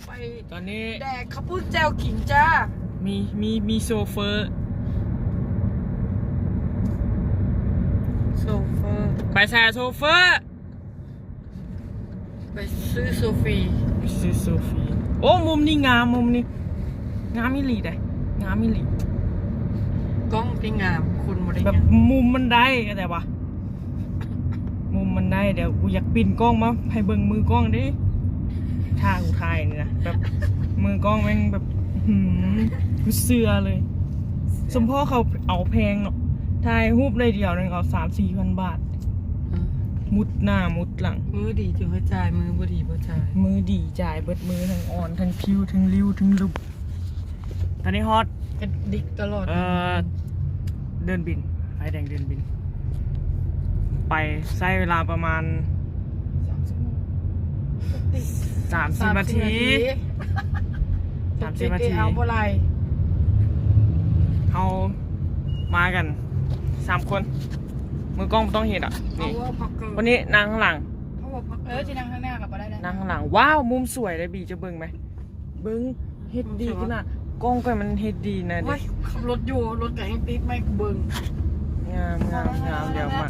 ໄປ ຕອນນີ້ແດກເຂົ້າປຸ້ນແຈ່ວກິນຈ້າ. ມີ ມີ ມີໂຊເຟີ ໂຊເຟີ ໄປໃສໂຊເຟີ? ໄປຊື້ໂຊຟີ ໄປຊື້ໂຊຟີ. ໂອ້ ມຸມນີ້ງາມ ມຸມນີ້ງາມອີ່ຫຼີເດ້ ງາມອີ່ຫຼີ. ກ້ອງທີ່ງາມ ຄົນບໍ່ໄດ້ງາມ ແບບມຸມມັນໄດ້ ເຂົ້າໃຈປະ? ມຸມມັນໄດ້. ດຽວກູຢາກປິ່ນກ້ອງມາໃຫ້ເບິ່ງມືກ້ອງເດ້ ຖ້າກູຖ່າຍນີ້ນະ ແບບມືກ້ອງແມ່ງແບບ ຫື ກູເຊື່ອເລີຍ. ສົມພໍເຂົາເອົາແພງເນາະ ຖ່າຍຮູບໄດ້ດຽວໜຶ່ງເອົາສາມສີ່ພັນບາດ. ມຸດໜ້າມຸດຫຼັງ. ມື້ດີຈຶ່ງຄ່ອຍຈ່າຍ ມື້ບໍ່ດີບໍ່ຈ່າຍ. ມື້ດີຈ່າຍເບິດມື້ ທັງອ່ອນ ທັງພິວ ທັງລິ້ວ ທັງລຸບ. ຕອນນີ້ຮອດ ກະດິກຕະຫຼອດ ເອີ່ ເດີ່ນບິນ ໄຟແດງເດີ່ນບິນ. ໄປໃຊ້ເວລາປະມານສາມສິບນາທີ ສາມສິບນາທີ ສາມສິບນາທີ ເຮົາບໍ່ໄລ່ ເຮົາມາກັນສາມຄົນ. ມືກ້ອງບໍ່ຕ້ອງເຮັດອະ ນີ້ ຄົນນີ້ນັ່ງຂ້າງຫຼັງ. ເອີ ຊິນັ່ງຂ້າງໜ້າກໍບໍ່ໄດ້ ນັ່ງຂ້າງຫຼັງ. ວ້າວ ມຸມສວຍເດ້ ບີ ຈະເບິ່ງໄໝ? ເບິ່ງ ເຮັດດີຂະໜາດ ກ້ອງຂ້ອຍມັນເຮັດດີນະເດ້. ໂອ້ຍ ຂັບລົດຢູ່ ລົດກໍແຮ່ງຕິດໄໝ ກູເບິ່ງ ງາມ ງາມ ງາມ. ດຽວມາ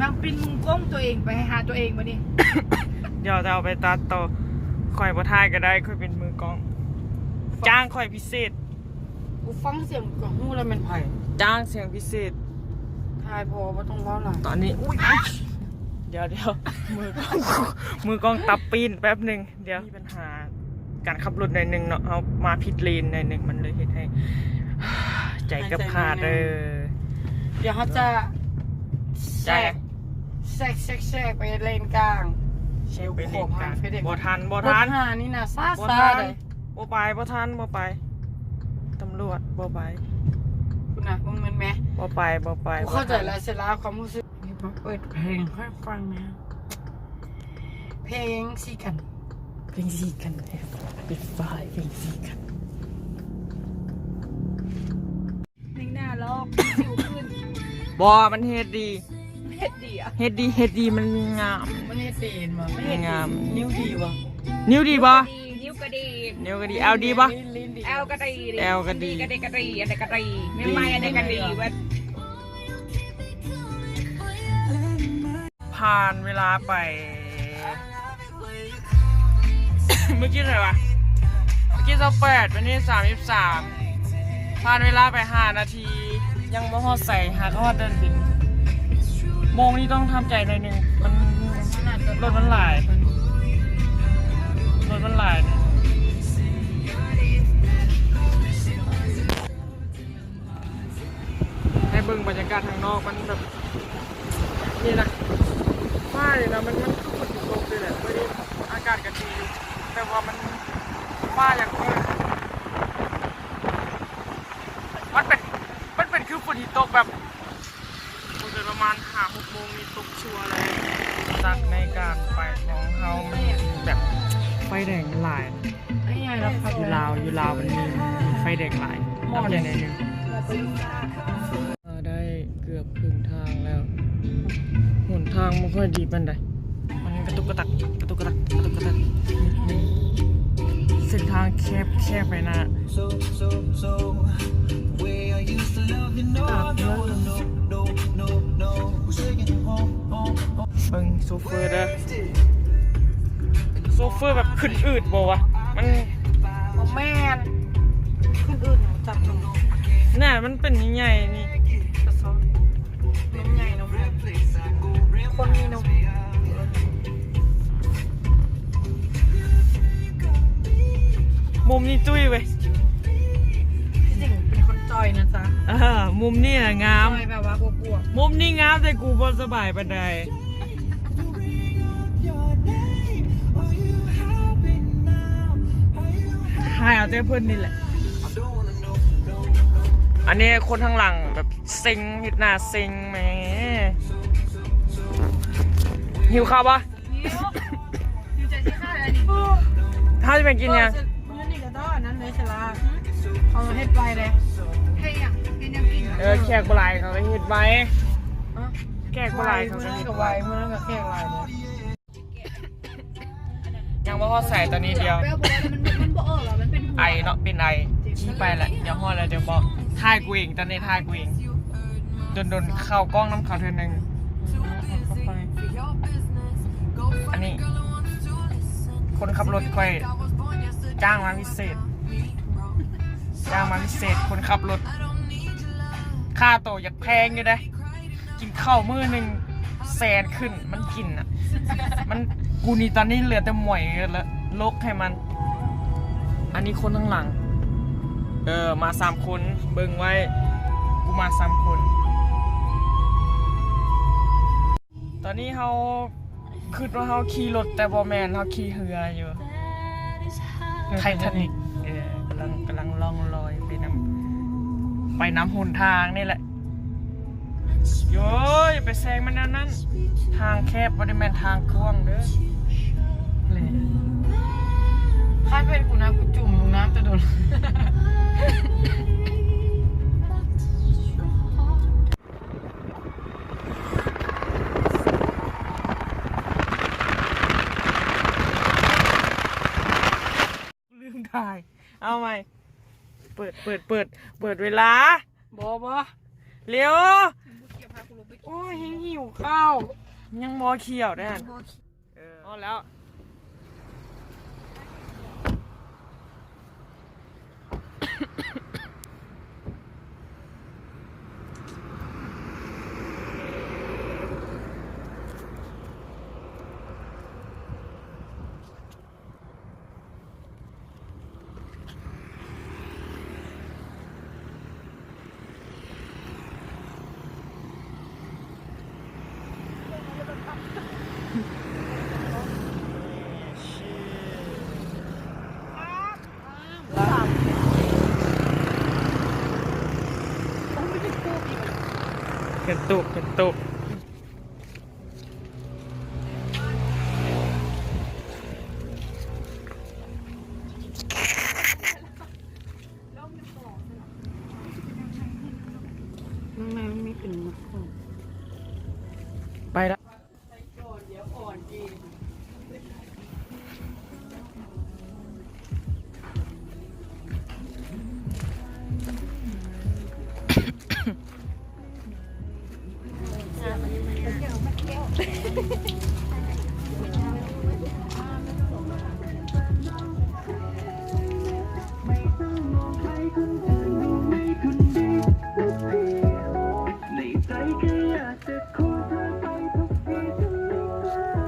ນາງປິ່ນມຸມກ້ອງຕົວເອງ ໄປຫາຕົວເອງບາດນີ້. ດຽວຈະເອົາໄປຕັດຕໍ່. ຂ້ອຍບໍ່ຖ່າຍກໍໄດ້ ຂ້ອຍເປັນມືກ້ອງ ຈ້າງຂ້ອຍພິເສດ. ກູຟັງສຽງກໍຮູ້ແລ້ວແມ່ນໃຜ ຈ້າງສຽງພິເສດ. ຖ່າຍພໍ ບໍ່ຕ້ອງເວົ້າຫຼາຍ. ຕອນນີ້ ອຸ້ຍ ດຽວໆ ມືກ້ອງ ມືກ້ອງຕັບປີ້ນແປັບໜຶ່ງ. ດຽວ ມີບັນຫາການຂັບລົດໜ້ອຍໜຶ່ງເນາະ ເຮົາມາຜິດເລນໜ້ອຍໜຶ່ງ ມັນເລີຍເຮັດໃຫ້ໃຈເກືອບຂາດເດີ. ດຽວເຮົາຈະແຊກ ແຊກ ແຊກ ແຊກໄປເລນກາງ ແຊກໄປເລນກາງ. ບໍ່ທັນ ບໍ່ທັນ ລົດຫານີ້ນະ ຊ້າໆ ເດ້. ບໍ່ໄປ ບໍ່ທັນ ບໍ່ໄປ ຕຳຫຼວດ ບໍ່ໄປ. ພຸ້ນນະ ມຶງແມ່ນແມ ບໍ່ໄປ ບໍ່ໄປ ກູເຂົ້າໃຈແລ້ວ ເຊລາ ຄວາມຮູ້ສຶກ. ເປີດເພງໃຫ້ຟັງແດ່ ເພງສີກັນ ເພງສີກັນ ປິດໄຟ ເພງສີກັນ. ແຕ່ງໜ້າລອກ ສິວຂຶ້ນ. ບໍ່ ມັນເຮັດດີ ເຮັດດີອະ ເຮັດດີ ເຮັດດີ ມັນງາມ ມັນເຮັດດີເຫັນບໍ່? ມັນເຮັດງາມ. ນິ້ວດີບໍ່? ນິ້ວດີບໍ່? ນິ້ວກະດີ ນິ້ວກະດີ. ແອວດີບໍ່? ແອວກະດີ ແອວກະດີ ອັນໃດກະດີ ອັນໃດກະດີ ແມ່ນໄມ້ ອັນໃດກະດີເບິດ. ຜ່ານເວລາໄປ ມື້ກີ້ເທົ່າໃດວະ? ມື້ກີ້ຊາວແປດ ວັນນີ້ສາມສິບສາມ. ຜ່ານເວລາໄປຫ້ານາທີ ຍັງບໍ່ຮອດໃສ ຫາກໍຮອດເດີ່ນບິນ. ໂມງນີ້ຕ້ອງທຳໃຈໜ້ອຍໜຶ່ງ ມັນ ລົດມັນຫຼາຍ ລົດມັນຫຼາຍ. ໃຫ້ເບິ່ງບັນຍາກາດທາງນອກ ມັນແບບນີ້ນະ ຟ້ານີ້ນະ ມັນ ມັນຄືຝົນຊິຕົກເລີຍແຫຼະ. ມື້ນີ້ອາກາດກໍດີຢູ່ ແຕ່ວ່າມັນ ຟ້າຢາກມືດ ມັນເປັນ ມັນເປັນຄືຝົນຊິຕົກແບບ ຄົງເກີນປະມານຫ້າຫົກໂມງນີ້ຕົກຊົ່ວເລີຍ. ຈັກໃນການໄປຂອງເຮົາແບບໄຟແດງຫຼາຍ. ຢູ່ລາວ ຢູ່ລາວມັນມີໄຟແດງຫຼາຍ ນັບໃຫຍ່ໜ້ອຍໜຶ່ງ. ມາໄດ້ເກືອບເຄິ່ງທາງແລ້ວ. ຫົນທາງບໍ່ຄ່ອຍດີປານໃດ. ມັນກະຕຸກກະຕັກ ກະຕຸກກະຕັກ ກະຕຸກກະຕັກ. ເສັ້ນທາງແຄບ ແຄບໄປໜ້າ. ເບິ່ງໂຊເຟີເດີ. ໂຊເຟີແບບຂຶ້ນອືດບໍ່ວະ? ມັນ ບໍ່ແມ່ນ ຂຶ້ນອືດ ຈັບມັນ. ໜ້າມັນເປັນໃຫຍ່ໆ ນີ້. ນມໃຫຍ່ ນມໃຫຍ່ ຄົນມີນົມ. ມຸມນີ້ຕຸ້ຍເວີຍ. ທີ່ຈິງເປັນຄົນຈ່ອຍນະຈ໊ະ. ເອີ ມຸມນີ້ນະງາມ. ຈ່ອຍແບບວ່າອວບໆ. ມຸມນີ້ງາມ ແຕ່ກູບໍ່ສະບາຍປານໃດ. ຖ່າຍເອົາແຕ່ເພິ່ນນີ້ແຫຼະ. ອັນນີ້ຄົນທາງຫຼັງແບບເຊັງ ເຮັດໜ້າເຊັງແໝ. ຫິວເຂົ້າບໍ່? ຫິວ. ຫິວຈະຊິຂ້າວແລ້ວນີ້. ເຮົາຈະໄປກິນຫຍັງ? ມື້ນີ້ກໍຕ້ອງອັນນັ້ນເລີຍສະລາ. ເຂົາເຮັດໄວເດ້. ເຮັດຫຍັງ? ເຮັດແນວກິນ. ເອີ ແຂກບໍ່ຫຼາຍເຂົາກໍເຮັດໄວ. ຮະ? ແຂກບໍ່ຫຼາຍເຂົາກໍເຮັດໄວ. ມື້ນັ້ນກໍແຂກຫຼາຍເດ້. ແກ ຍັງບໍ່ຮອດໃສ ຕອນນີ້ດຽວ ແປ້ວບໍ່ໄດ້ ມັນ ມັນບໍ່ອອກແລ້ວ ມັນເປັນຫົວ ໄອເນາະ ເປັນໄອ ຂີ່ໄປແລ້ວ ດຽວຮອດແລ້ວ ດຽວບອກ ຖ່າຍກູເອງ ຕອນນີ້ຖ່າຍກູເອງ ດົນໆ ເຂົ້າກ້ອງນຳເຂົາເທື່ອໜຶ່ງ. ອັນນີ້ ຄົນຂັບລົດຂ້ອຍຈ້າງມາພິເສດ ຈ້າງມາພິເສດ ຄົນຂັບລົດ ຄ່າໂຕຢາກແພງຢູ່ເດ້. ກິນເຂົ້າມື້ໜຶ່ງແສນຂຶ້ນ ມັນກິນນະ ມັນ ກູນີ້ຕອນນີ້ເຫຼືອແຕ່ໝວຍແລ້ວ ໂລກໃຫ້ມັນ. ອັນນີ້ຄົນທາງຫຼັງ ເອີ ມາສາມຄົນ ເບິ່ງໄວ້ ກູມາສາມຄົນ. ຕອນນີ້ເຮົາຄິດວ່າເຮົາຂີ່ລົດ ແຕ່ບໍ່ແມ່ນ ເຮົາຂີ່ເຮືອຢູ່ Titanic ເອີ ກຳລັງ ກຳລັງລ່ອງລອຍໄປນຳ ໄປນຳຫົນທາງນີ້ແຫຼະ. ໂອ້ຍ ຢ່າໄປແຊງມັນແນວນັ້ນ ທາງແຄບ ບໍ່ໄດ້ແມ່ນທາງກວ້າງເດີ. ຄັນເປັນກູນະ ກູຈຸ່ມລົງນ້ຳແຕ່ດົນ. ລືມຖ່າຍ ເອົາໃໝ່ ເປີດ ເປີດ ເປີດ ເປີດເວລາ ບໍ່ ບໍ່ ເລັວ ໂອ້ຍ ຫິວເຂົ້າ ຍັງບໍ່ຂຽວເດ້ຫັ້ນ. ເອີ ຮອດແລ້ວ. ເຫັນຕູບ ເຫັນຕູບ. ຂ້າງໃນມັນມີເປັນໝາກຂອງ ໄປລະ.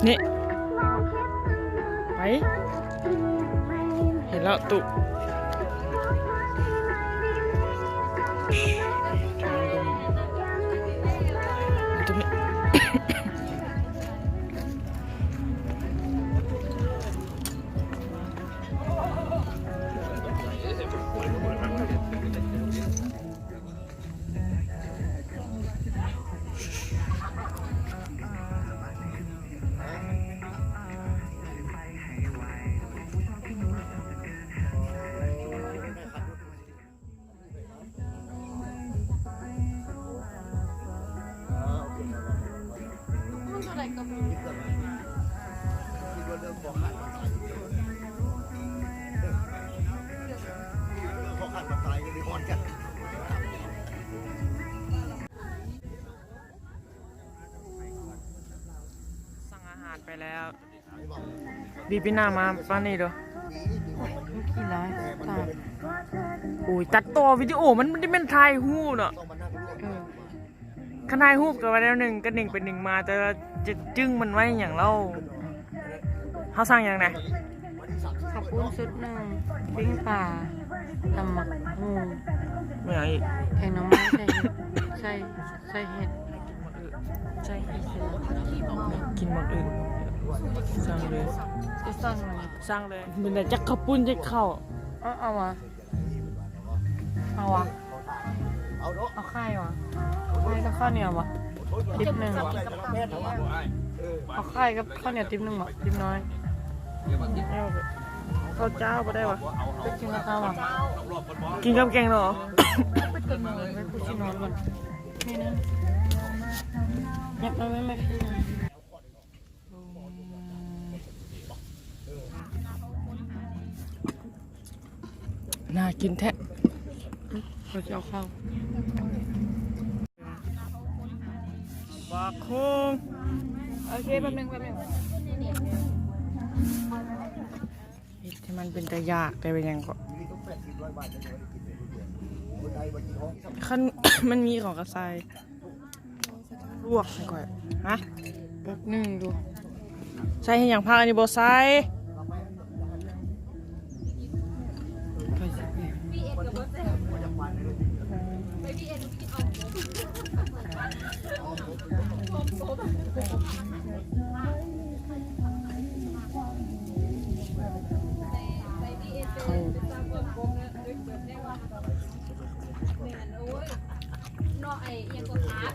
ນີ້ ໄປ ເຫັນແລ້ວຕຸ ຕົງນີ້. ສັ່ງອາຫານໄປແລ້ວ. ບີບໜ້າມາປານນີ້ເດີ້. ໂອ້ຍ ຂີ້ຮ້າຍຕາຍ. ໂອ້ຍ ຕັດຕໍ່ວິດີໂອ ມັນບໍ່ໄດ້ແມ່ນຖ່າຍຮູບເນາະ. ເອີ ຄັນຖ່າຍຮູບກໍວ່າແນວໜຶ່ງ ກໍເໜັງໄປເໜັງມາ ແຕ່ວ່າຈະຈຶ້ງມັນໄວ້ຫຍັງເລົ່າ? ເຮົາສັ່ງຫຍັງນະ? ເຂົ້າປຸ້ນຊຸດໜຶ່ງ ປີ້ງປາ ຕຳໝາກຫຸ່ງ ແມ່ນຫຍັງອີກ? ແກງໜໍ່ໄມ້ ໃສ່ເຫັດ ໃສ່ ໃສ່ເຫັດ ໃສ່ເຫັດ ກິນໝາກອຶ ສັ່ງເລີຍ ກໍສັ່ງເລີຍ ສັ່ງເລີຍ. ມັນໄດ້ຈັກເຂົ້າປຸ້ນຈັກເຂົ້າ. ເອົາ ເອົາຫວາ? ເອົາຫວາ? ເອົາໄຂ່ຫວາ? ໄຂ່ກັບເຂົ້າໜຽວຫວາ? ຕິບໜຶ່ງຫວາ? ເອົາໄຂ່ກັບເຂົ້າໜຽວຕິບໜຶ່ງຫວາ? ຕິບໜ້ອຍ. ເອົາເຂົ້າຈ້າວບໍ່ໄດ້ຫວາ? ໄປກິນກັບເຂົ້າຫວາ? ກິນກັບແກງເນາະ. ໄປກິນເນາະ ໄປ ກູຊິນອນກ່ອນ. ນີ້ນະ ຫຍັບມາແມ່ ແມ່. ອືມ. ໜ້າກິນແທ້. ເຂົາຊິເອົາເຂົ້າ ບັກໂຄງ. ໂອເຄ ແປັບໜຶ່ງ ແປັບໜຶ່ງ. ເຮັດໃຫ້ມັນເປັນຕາຢາກ ແຕ່ເປັນຫຍັງກໍ ຄັນມັນມີຂອງກະຊາຍ ລວກໃຫ້ຂ້ອຍ ຮະ ແປັບໜຶ່ງດູ. ໃສ່ເຮັດຫຍັງ? ຜັກອັນນີ້ບໍ່ໃສ່.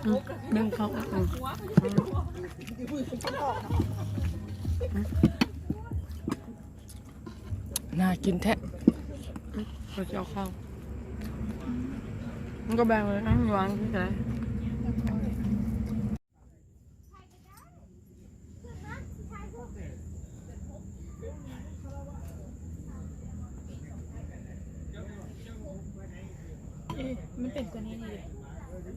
ອືມ ເບິ່ງເຂົາ ອືມ ໜ້າກິນແທ້. ເຂົາຊິເອົາເຂົ້າ ມັນກໍແບ່ງເລີຍນະ ມັນວາງຄືກັນ. ເອີ ມັນເປັນກວ່ານີ້ນີ້ເດ້.